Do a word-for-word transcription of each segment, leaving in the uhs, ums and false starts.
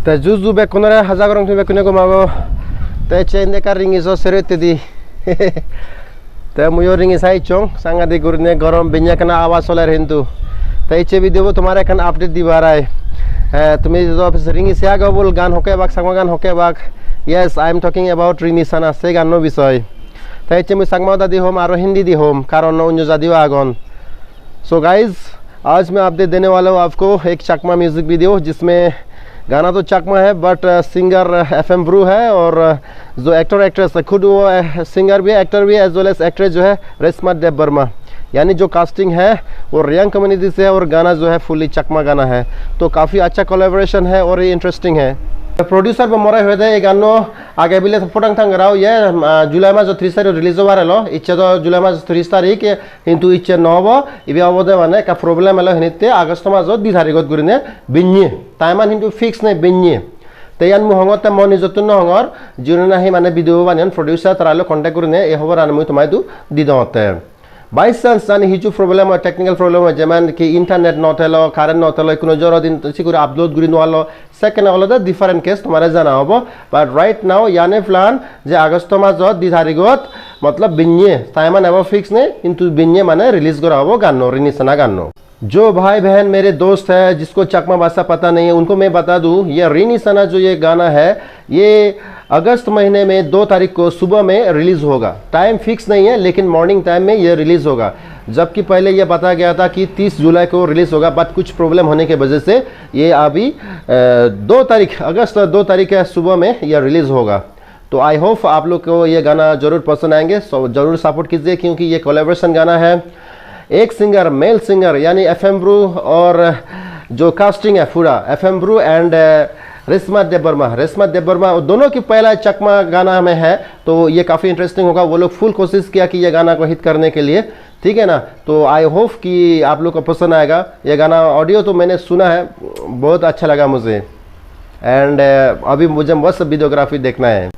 Te ju ju bekkunore, aja gorong tumi bekkune gom ago. Te ecche indi ekka ringi so sero hittedi. Te muiyo ringi sai icchong, sangadik gurine gorom, binye ekkena awa soler hintu. Te ecche video bo tomare ekkan update dibar ai. Eh, tumi jodo ringi se ago bol, gaan hokke ebak, Changma gaan hokke ebak. Yes, I am talking about Rini Sana, se gaanno bisoy. Te ecche mui Changma hodadi hom aro Hindi di hom, karon onyo jadiyo agon. So guys, आज मैं अपडेट देने वाला हूँ आपको एक चकमा music video, जिसमें गाना तो चकमा है, but singer F M Bru है, और जो एक्टर एक्ट्रेस है, खुद वो सिंगर भी है, एक्टर भी है, एज वेल एज एक्ट्रेस जो है रेशमा देबबर्मा, यानी जो कास्टिंग है वो रियांग कम्युनिटी से है, और गाना जो है फुल्ली चकमा गाना है। तो काफ़ी अच्छा कोलैबोरेशन है और ये इंटरेस्टिंग है। Producer bo morai hoide ei ganno age bile photo tang tang rao ye, July majo tris tarik release obar elo, icche do July majo tris tarik, hintu icche no obo, ibe obode mane ekka problem elo, hinitte August majo di tarigot gurine binye. Time an hintu fix nei binye. Te iyan mui hongotte mo nijottun no hongor, jiune nahi mane video baneyon producer, tara loi contact gurine ei hoboran mui tomaidu di dongotte. By chance jani hissu problem oi, technical problem oi, jemon ki internet no thelo, current no thelo, ikkunu joro din siguri upload guri no palo, sekkene olode different case, tomare jana obo. But right now iyani plan je August majo di tarigot, matlab binye, time an ebo fix nei, hintu binye mane release gora obo ganno, Rini Sana ganno. जो भाई बहन मेरे दोस्त है जिसको चकमा भाषा पता नहीं है, उनको मैं बता दूं, ये रीनी सना जो ये गाना है, ये अगस्त महीने में दो तारीख को सुबह में रिलीज होगा। टाइम फिक्स नहीं है, लेकिन मॉर्निंग टाइम में ये रिलीज होगा। जबकि पहले ये बताया गया था कि तीस जुलाई को रिलीज होगा, बट कुछ प्रॉब्लम होने की वजह से ये अभी, अ, दो तारीख, अगस्त दो तारीख के सुबह में ये रिलीज होगा। तो आई होप आप लोग को ये गाना जरूर पसंद आएंगे, सो जरूर सपोर्ट कीजिए, क्योंकि ये कोलैबोरेशन गाना है। एक सिंगर, मेल सिंगर, यानी एफ एम ब्रू, और जो कास्टिंग है पूरा F M Bru and Reshma Debbarma, Reshma Debbarma, वो दोनों की पहला चकमा गाना में है, तो ये काफ़ी इंटरेस्टिंग होगा। वो लोग फुल कोशिश किया कि ये गाना को हिट करने के लिए, ठीक है ना? तो आई होप कि आप लोग को पसंद आएगा। ये गाना ऑडियो तो मैंने सुना है, बहुत अच्छा लगा मुझे। एंड अभी मुझे मस्त वीडियोग्राफी देखना है।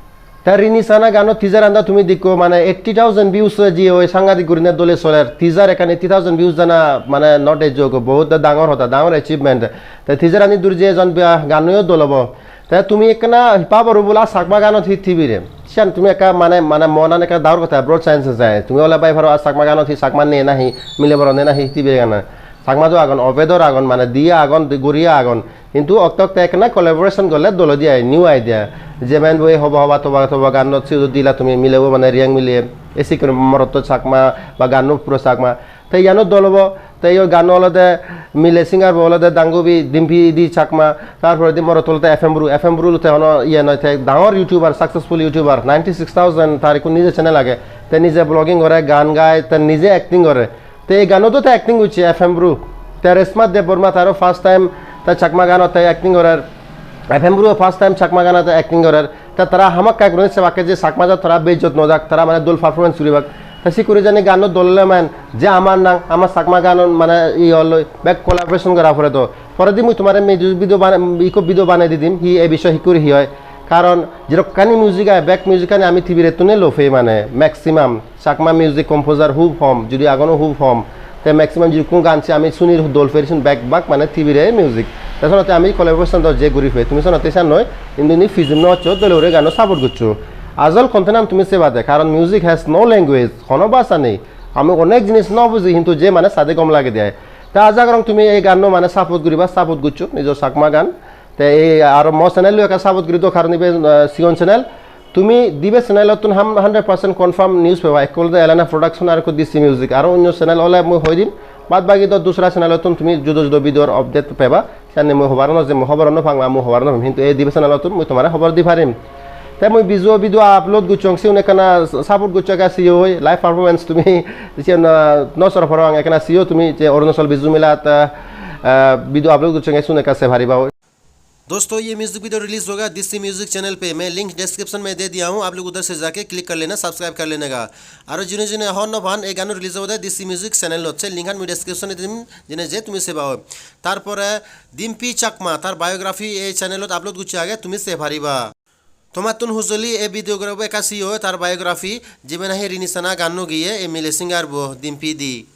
Te Rini Sana gano teaser an do tumi dekko, mane eighty thousand views je oi, sangadik gurine dole soler. Teaser ekkan eighty thousand views jana mane not a joke, bahut dangor hoda, dangor achievement. Te teaser ani dur je jon ba, ganno yo dol obo. Te tumi ekkana pabor bula Chakma ganot hi tibire. Siyan tumi ekka mane, mane monan ekka daur gotha, broad sense jai. Tumi ole bai paro a Chakma ganot hi Chakma ne nahi, mile boro ne nahi tibire gana. Chakma do agon, obedor agon, mane diye agon, di-, guriye agon. Hintu okte okte ekkena collaboration gorle dol oi de ai, new idea. Jemon boi hoba hoba toba toba ganot sidu dila tumi milebo mane Reang mile, esi kore morotto Chakma ba ganno puro Chakma. Te iyano dol obo, te iyo ganno olode mile singer bo olode Dangubi Dimpi di Chakma, tar poredi morotto olode F M Bru, F M Bru te hono iye noi, te dangor YouTuber, successful YouTuber, ninety six thousand tar ekko nije channel age, te nije vlogging gore, gan gai, te nije acting gore. Te ei ganot do te acting gocche F M Bru. Te Reshma Debbarma taro first time te Chakma ganot te acting gorer. F M Bru first time Chakma ganot te acting gorer. Te tara hamakkai gurinei sebakke je Chakma jat tara bejjot no jak, tara mane dol performance guribak. Te sikkuri jani ganno dol ole man je amar nang, amar Chakma ganon mane iye oloi bek collaboration gora pore do. Poredi mui tomare music video bana-, ikko video banei di dim, hi ei bishoye hikkuri hi oi. Karon jedokkani music age, bek music ani ami tibirettun-e lopei mane maximum. Chakma music composer hub hom, judi agono hub hom. Te maximum jidukkun gan se ami suni dol peri sigun bek bak mane tibire music. Te senotte ami collaboration do je guri pei. Tumi senotte san noi, indi ni pijim no occho, dole guri gano support goccho. Ajol content an tumi seba de, karon music has no language, hono bhasha nei. Ami onek jinis no buji, hintu je mane sade gom lage de ai. Te aja gorong tumi ei ganno mane support guriba, support goccho, nijo Chakma gan. Te ei aro mo channel-o ekka support guri do, karon ibe, eh, sigon channel. Tumi dibe channel-ottun ham-, hundred percent confirm news peba. Ekko olode Elena Production, ar ekko D C Music. Aro onyo channel ole mui hoi dim. Bad bagi do dusra channel-ottun tumi judo judo video-r update peba. Senne mui hobar no je, mui hobor no pang, mui hobar no pang. Hintu ei dibe channel-ottun mui tomare hobor di parim. Te mui Bizu video upload gocchong, sigun ekkana support goccho, ekka siyo oi, live performance tumi siyan, ah, no sor parong, ekkana siyo tumi je Arunachal Bizu Melat, ah, ah, video upload gocchong, sigun ekka se pariba oi. दोस्तों, ये music video release होगा D C Music channel पे। मैं link description में दे दिया हूँ, आप लोग उधर से जाके क्लिक कर लेना, सब्सक्राइब कर लेने का। Aro june june hon no pan, ei gano release obode D C Music channel-ot, se link-an mui description-e dim, jene je tumi seba oi. Tar pore Dimpi Chakma, tar biography ei channel-ot upload gocche age, tumi sei pariba. Tomattun hujoli ei video gurabo ekka siyo oi tar biography, jibe nahi Rini Sana ganno giye ei mile singer bo Dimpi di.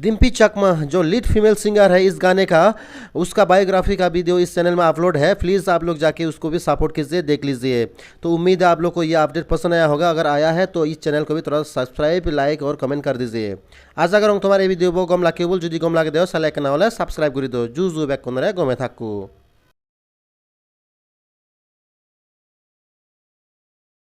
Dimpy चाकमा जो lead female singer है इस गाने का, उसका बायोग्राफी का वीडियो इस चैनल में अपलोड है, प्लीज आप लोग जाके उसको भी सपोर्ट कीजिए, देख लीजिए। तो उम्मीद है आप लोग को ये अपडेट पसंद आया होगा। अगर आया है तो इस चैनल को भी थोड़ा सब्सक्राइब, लाइक और कमेंट कर दीजिए। আশা করং তোমার এই ভিডিও বো গম লাগে বল। যদি গম লাগে দেও, সালে কেনা হলে সাবস্ক্রাইব করে দিও। জু জু বেক কোনরে গমে থাকো।